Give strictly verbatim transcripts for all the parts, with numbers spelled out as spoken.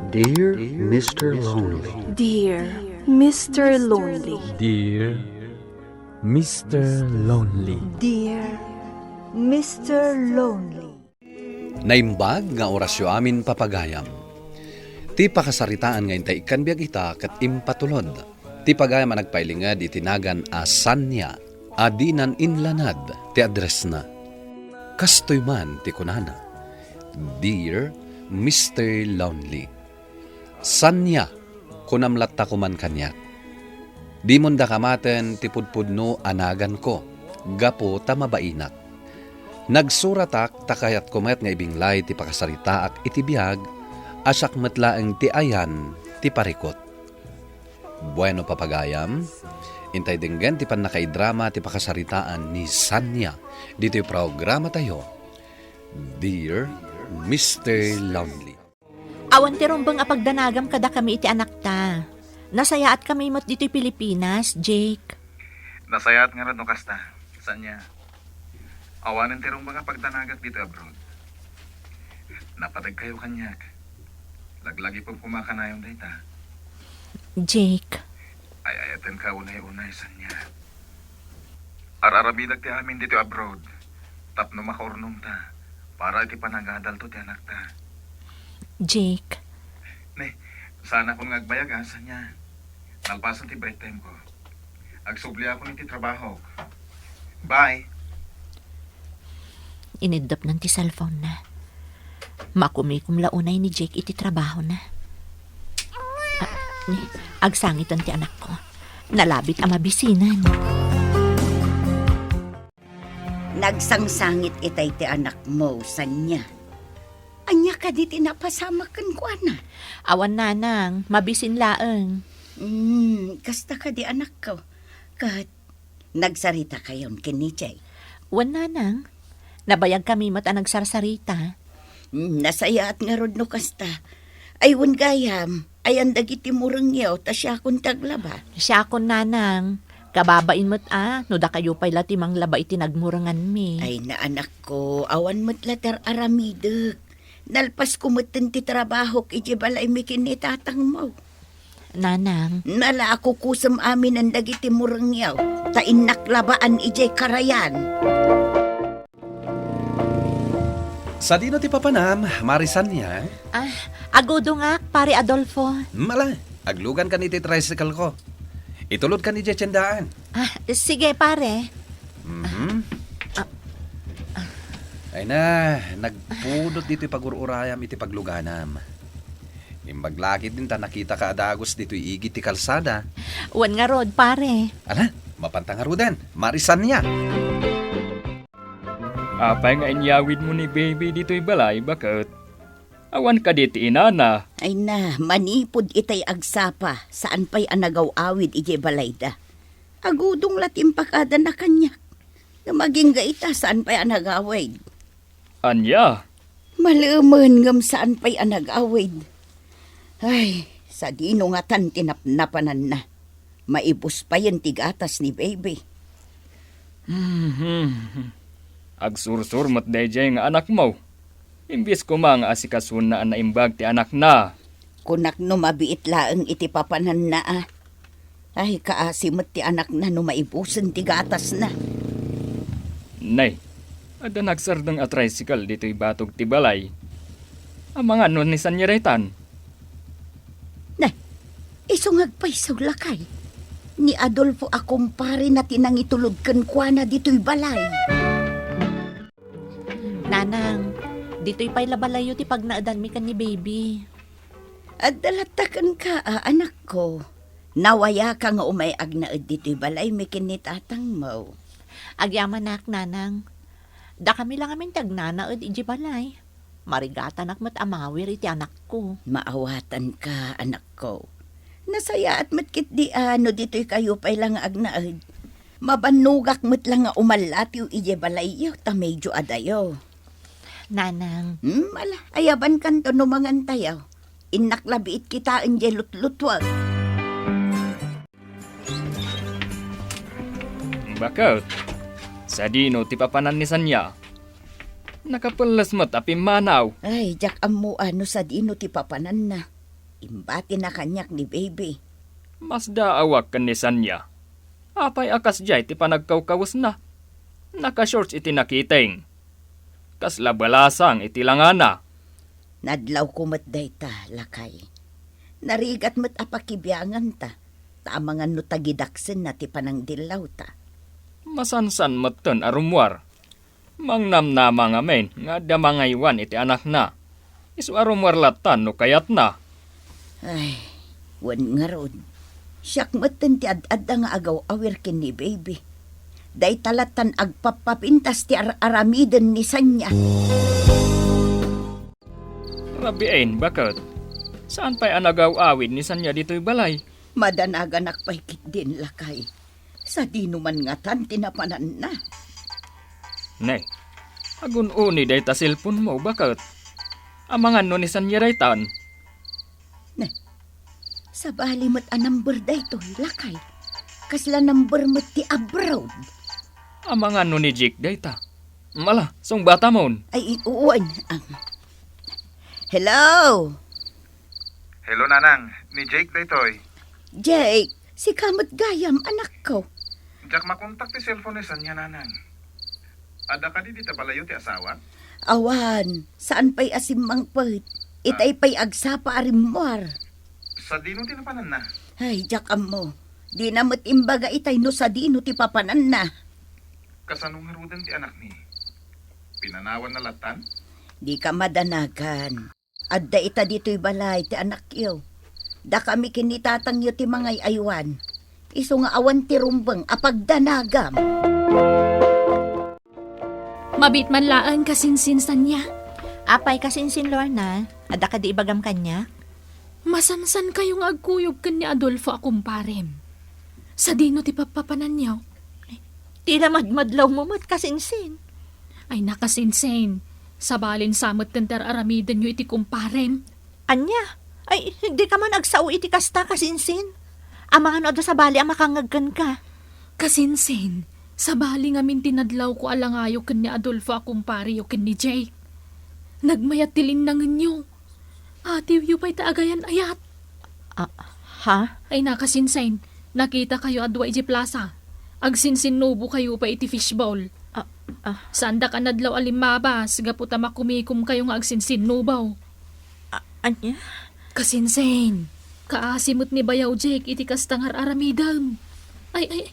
Dear Mister Lonely. Dear Mister Lonely. Dear Mister Lonely. Dear Mister Lonely. Naimbag nga orasyo amin, papagayam. Ti pakasaritaan nga intay ikkan biag ita ket impatulod. Ti pagayam a nagpailinged iti nagan a Sania a dinan inlanad ti addressna. Kastoy man ti kunana, "Dear Mister Lonely, Sania, kunam latta koman kaniak. Dimon dakamaten ti pudpudno a naganko, gapu ta mabainak. Nagsuratak ta kayatko met nga ibinglay ti pakasaritaak iti biag a siak met laeng ti ayan ti parikut." Bueno, papagayam, intay denggen ti pannakaidrama ti pakasaritaan ni Sania ditoy programatayo, Dear Mister Lonely. Awan ti rumbeng a pagdanagam kadakami iti anakta. Nasayaatkami met ditoy Pilipinas, Jake. Nasayaat ngarud no kasta, Sania. Awanen ti rumbeng a pagdanagak ditoy abroad. Napategkayo kaniak. Laglagipem koma kanayon dayta. Jake. Ay-ayatenka unay-unay, Sania. Ar-aramidek ti amin ditoy abroad tapno makaurnongta para iti panagadalto ti anakta. Jake. Ne, saanakon nga agbayag, a, Sania. Nalpasen ti break time ko. Agsubliakon iti trabahok. Bye. Iniddepnan ti cellphone-na. Makumikom la unay ni Jake iti trabahona. Ah, ni, agsangiten ti anakko. Nalabit a mabisinen. Nagsangsangit itay ti anakmo, Sania. Ania kadi ti napasamak kenkuana? Awan, nanang, mabisin laeng. Hmm, kasta kadi, anakko. Ket nagsaritakayon ken ni Jake? Wen, nanang. Nabayagkami met a nagsarsarita. Hmm, nasayaat ngarud no kasta. Ay, wen gayam, ayan dagiti murengyo, ta siakon ti aglaba. Siakon, nanang. Kababain met a, no dakayo pay la ti manglaba iti nagmurenganmi. Ay, naanakko, awan met la ti ar-aramidek. Nalpasko metten ti trabahok idiay balaymi ken ni tatangmo. Nanang. Nala a kukusem aminen dagiti murengyo, ta innak labaan idiay karayan. Sadino ti papanam, Mari Sania? Ah, agudongak, Pare Adolfo. Mala, aglugankan iti tricycle ko. Itulodkan idiay tiendaan. Ah, sige, pare. Mhm. Ah. Ay na, nagpudot ditoy pagur-urayam iti pagluganam. Imbag la ketdin ta nakitaka a dagus ditoy igid ti kalsada. Wen ngarud, pare. Ala, mapanta ngaruden, Mari Sania. Apay nga inyawidmo ni baby ditoy balay, baket? Awan kadi ti inana? Ay na, manipud itay agsapa, saan pay a nagaw-awid idiay balayda. Agudong la ti impakadana kaniak. Ngem agingga ita, saan pay a nagawid. Ania? Malemen ngem saan pay a nagawid. Ay, sadino ngatan ti napnapananna? Maibus payen ti gatas ni baby. Hmm. Agsursor met daydiay nga anakmo. Imbes koma nga asikasona a naimbag ti anakna. Kunak no mabiit laeng iti papananna a. Ay, kaasi met ti anakna no maibusen ti gatasna. Nay, adda nagsardeng a tricycle ditoy batog ti balay. Amangan no ni Sania daytan? Nay, isu nga agpayso lakay. Ni Adolfo a kumparena ti nangitulod kenkuana ditoy balay. Nanang, ditoy pay la balayyo ti pagnaedanmi ken ni baby. Adda latta kenka a, anakko. Nawayaka nga umay agnaed ditoy balaymi ken ni tatangmo. Agyamanak, nanang. Dakami la ngamin ti agnanaed idiay balay. Marigatanak met a mawir iti anakko. Maawatanka, anakko. Nasayaat met ketdi a no ditoykayo pay la nga agnaed. Mabannogak met la nga umallatiw idiay balayyo ta medio adayo. Nanang. Hmm, ala, ayabankanto no mangantayo. Innak la biit kitaen diay lutlutuek. Baket? Sadino ti papanan ni Sania? Nakapelles met a pimmanaw. Ay, diak ammo a no sadino ti papananna. Imbatina kaniak ni Baby. Masdaawak ken ni Sanya. Apay a kasdiay ti panagkawkawesna? Naka-shorts iti nakiting. Kasla balasang iti langana. Nadlawko met dayta, lakay. Narigat met a pakibianganta, ta amangan no tagidaksenna ti panangdillawta. Masansan metten a rummuar. Mangnamnama ngamin nga adda mangaywan iti anakna. Isu a rummuar lattan no kayatna. Ay, wen ngarud. Siak metten ti ad-adda nga agaw-awir ken ni Baby. Dayta lattan agpappapintas ti ar-aramiden ni Sanya. Rabiin, baket. Saan pay a nagaw-awid ni Sanya ditoy balay? Madanaganak pay ketdin, lakay. Sadino man ngatan ti napananna? Ne, agun-uni dayta cellphone mo, baket. Amangan no ni Sanya daytan? Ne, sabali met a number daytoy, lakay. Kasla number met ti abroad. Amangan no ni Jake dayta? Mala, sungbatamon. Ay, wen. Hello? Hello, Nanang. Ni Jake daytoy. Jake, sika met gayam, anakko. Diak makontak ti cellphone ni Sanya, Nanang. Adda kadi dita balayo ti asawa? Awan, saan pay a simmangpet. Itay pay agsapa a rimmuar. Sadino ti napananna? Ay, diak ammo. Dina met imbaga itay no sadino ti papananna. Kasano ngaruden ti anakmi? Pinanawanna lattan? Dika madanagan. Adda ita ditoy balay ti anakyo. Dakami ken ni tatangyo ti mangay-aywan. Isu nga awan ti rumbeng a pagdanagam. Mabiit man laeng, kasinsin, Sanya. Apay, kasinsin, Lorna? Adda kadi ibagam kaniak? Masansan kayo nga agkuyog ken ni Adolfo a kumparem. Sadino ti pappapananyo? Ti la madmadlaw mo met, kasinsin. Ay, nakasinsin. Sabalin sa met ti ar-aramidenyo iti kumparem. Ania? Ay, dika man agsao iti kasta, kasinsin. Amangan no adda sabali a makangngeg kenka. Kasinsin, sabali ngamin ti nadlawko a langayo ken ni Adolfo a kumpareyo ken ni Jake. Nagmayat ti linnangenyo. Atiwyo pay ta agayan-ayat. Ah, ha? Ay, nakasinsin, nakitakayo a dua idiay plasa. Agsinsinnubo kayo pay iti fishball. Ah, ah. Saandak a nadlaw a limmabas gapu ta makumikom kayo nga agsinsinnubo. A-, ania? Kasinsin, kaasi met ni Bayaw Jake iti kasta nga ar-aramidem. Ay, ay,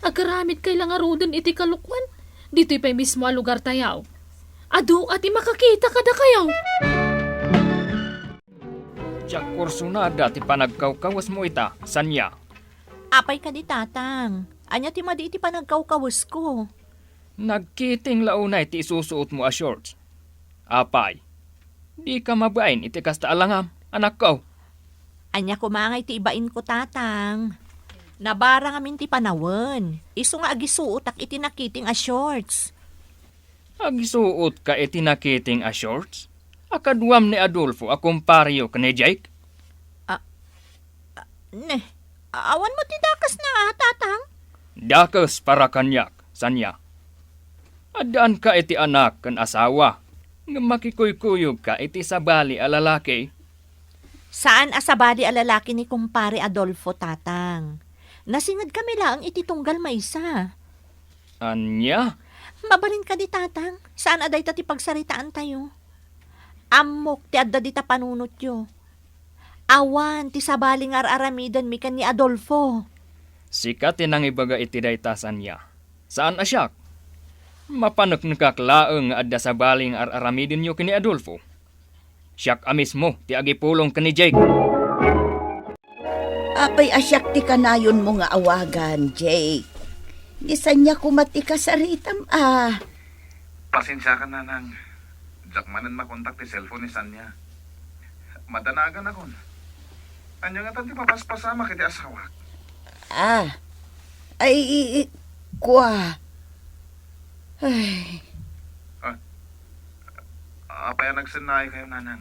agkaramitkay la ngaruden iti kalokuan. Ditoy pay mismo a lugar tayo. Adu a ti makakita kadakayo. Diak kursunada ti panagkawkawesmo ita, Sanya. Apay kadi, Tatang? Ania ti madi iti panagkawkawesko? Nagkiting la unay ti isusuotmo a shorts. Apay, dika mabain iti kasta a langam, anakko? Ania koma ngay ti ibainko, Tatang? Nabara ngamin ti panawen. Isu nga agisuotak iti nakiting a shorts. Agsuotka iti nakiting a shorts? A kaduam ni Adolfo a kumpareyo ken ni Jake? Ah, ah, ne, awan met ti dakesna, Tatang? Dakes para kaniak, Sanya. Addaanka iti anak ken asawa, ngem makikuykuyogka iti sabali a lalaki? Saan a sabali a lalaki ni Kumpare Adolfo, Tatang. Nasingedkami laeng iti tunggal maysa. Ania? Mabalin kadi, Tatang, saan a dayta ti pagsaritaantayo. Ammok ti adda dita panunotyo. Awan ti sabali nga ar-aramidenmi ken ni Adolfo. Sika ti nangibaga iti dayta, Sanya. Saan a siak. Mapaneknekak laeng nga adda sabali nga ar-aramidenyo ken ni Adolfo. Siak a mismo ti agipulong ken ni Jake. Apay a siak ti kanayonmo nga awagan, Jake? Ni Sanya koma ti kasaritam a. Pasensiakan, Nanang. Diak manen makontak ti cellphone ni Sanya. Madanaganakon. Ania ngatan ti mapaspasamak iti asawak? Ah. Ay, i-, i-, kua. Ay. Ah. Apay a nagsennaay kayo, Nanang?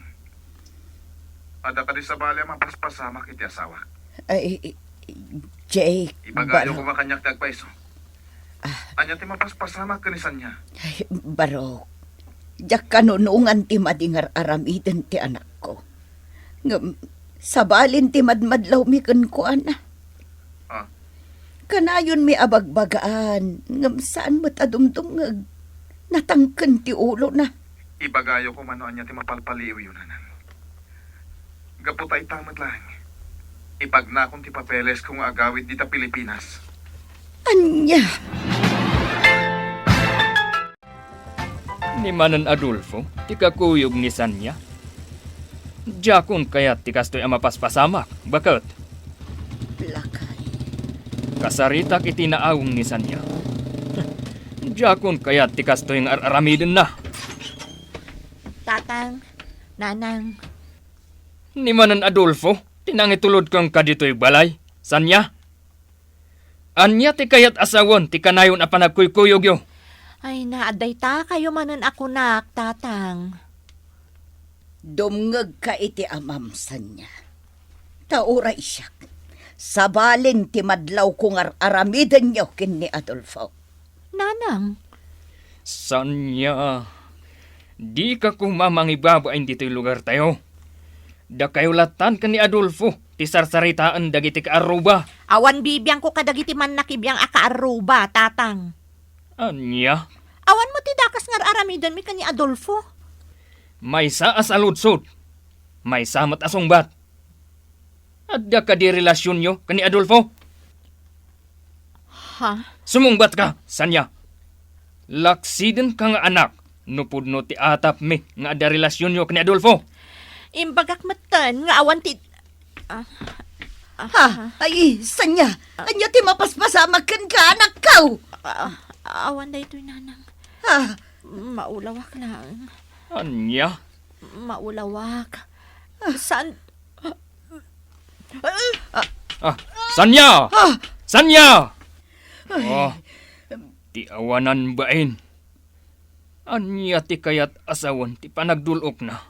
Adda kadi sabali a mapaspasamak iti asawak? Ay, i-, i-, Jake, Ibagayo baro-, koma kaniak ti agpayso. Ah. Ania ti mapaspasamak ken ni Sanya? Ay, barok. Diak kanunongan ti madi nga ar-aramiden ti anakko. Ngem, Sabalin ti madmadlawmi kenkuana. Ah. Kanayonmi a bagbagaan, ngem saan met a dumdumngeg. Natangken ti ulona. Ibagayo koma no ania ti mapalpaliiwyo, nanang. Gapu ta ita met laeng, ipagnakon ti papeles ko nga agawid dita Pilipinas. Ania? Ni Manang Adolfo ti kakuyog ni Sania. Diakon kayat ti kastoy a mapaspasamak, baket. Lakay. Kasaritak iti naaweng ni Sania. Diakon kayat ti kastoy nga ar-aramidenna. Tatang, Nanang. Ni Manang Adolfo ti nangitulod kenka ditoy balay, Sania. Ania ti kayat a sawen ti kanayon a panagkuykuyogyo? Ay, na, dayta kayo manen a kunak, Tatang. Dumngegka iti amam, Sania. Ta uray siak, sabalin ti madlawko nga ar-aramidenyo ken ni Adolfo. Nanang. Sania, dika koma mangibabain ditoy lugartayo. Dakayo lattan ken ni Adolfo ti sarsaritaen dagiti kaarruba. Awan bibiangko kadagiti mannakibiang a kaarruba, Tatang. Ania? Awan met ti dakes nga ar-aramidenmi ken ni Adolfo. Maysa a saludsod, maysa met a sungbat. Adda kadi relasionyo ken ni Adolfo? Ha? Sumungbatka, Sania. Laksidenka nga anak no pudno ti atapmi nga adda relasionyo ken ni Adolfo. Imbagak metten nga awan ti, ah, ah, Ha? Ay, Sania, ania ti mapaspasamak kenka, anakko? Ah, awan daytoy, Nanang. Ha? Maulawak laeng. Ania? Maulawak. Saan? Ah, Sania! Ah! Sania! Ay. Oh, ti awanan bain. Ania ti kayat a sawen ti panagdul-okna?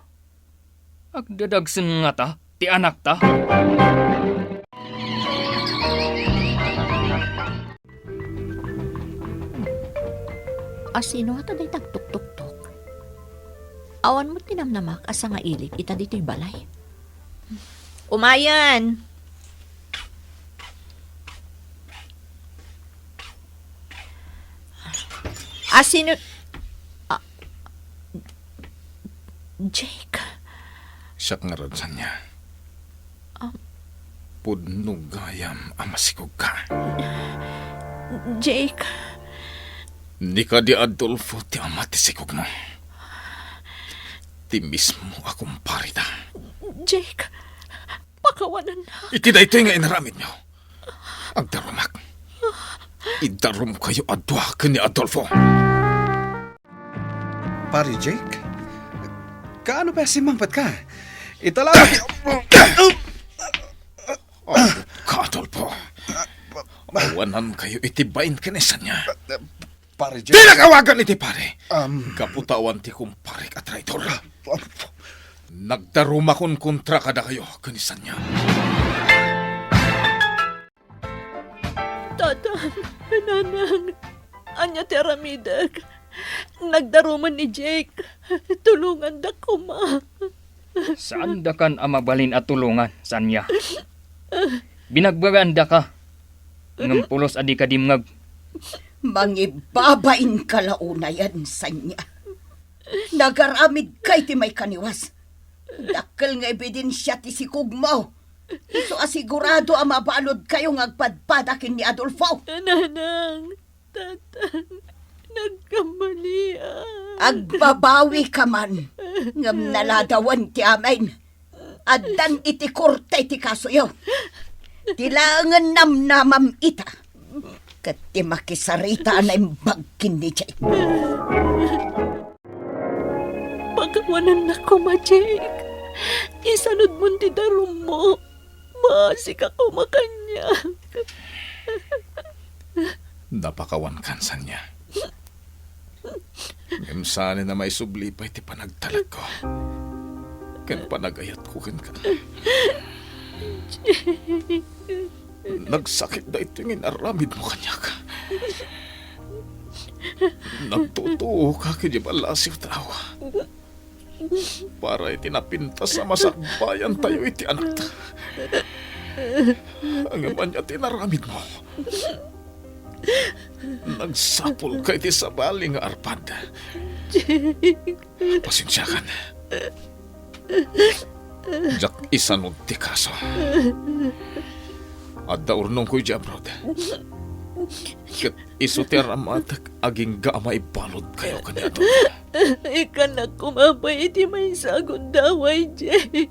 Agdadagsen ngata ti anakta? Asino ngata dayta agtuktoktok? Awan met ti namnamak a sangailik ita ditoy balay. Umayen! Asino, ah, Jake? Siak ngarud, Sania. Um, Pudno gayam a masikogka. Jake. Ni kadi Adolfo ti ama ti sikogmo. Ti mismo a kumpareta. Jake, pakawanennak. Iti daytoy nga inaramidyo, agdarumak. Idarumkayo a dua ken ni Adolfo. Pare Jake? Kaano pay a simmangpetka? Itala. Oh, ka, Adolfo. Awanankayo iti bain ken ni Sania. Pare Jake. Dina awagan iti pare. Um, Gapu ta awan ti kumparek a traitor. Nagdarumakon kontra kadakayo ken ni Sania. Tatang, Nanang, ania ti aramidek? Nagdarumen ni Jake. Tulongandak koma. Saandakan a mabalin a tulongan, Sania. Binagbagaandaka, ngem pulos a dika dimngeg. Mangibabainka la unayen, Sania. Nagaramidka iti maikaniwas. Dakkel nga ebidensia ti sikogmo. Isu a sigurado a mabaludkayo nga agpadpada ken ni Adolfo. Nanang, Tatang, nagkamaliak. Agbabawika man, ngem naladawen ti amin. Addan iti korte ti kasoyo. Ti laengen namnamam ita, ket ti makisarita a naimbag ken ni Jake. Pakawanennak koma, Jake. Isanudmon ti darummo. Maasika koma kaniak. Napakawankan, Sania. Ngem saanen a maisubli pay ti panagtalekko ken panagayatko kenka. Nagsakit daytoy nga inaramidmo kaniak. Nagtutuoka ken diay ballasiw a tao. para iti napintas a masakbayantayo iti anakta. Ngem ania ti inaramidmo? Nagsapulka iti sabali nga arpad. Jake. Pasensiakan. Diak isanod ti kaso. Adda urnongko idiay abroad. Ket isu ti aramatek agingga a maibaludkayo ken ni Adolfo. Ikkannak koma pay iti maysa a gundaway, Jake.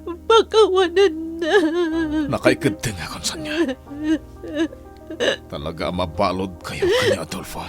Pakawanenna. Nakaikeddengakon, Sonia. Talaga a mabaludkayo ken ni Adolfo.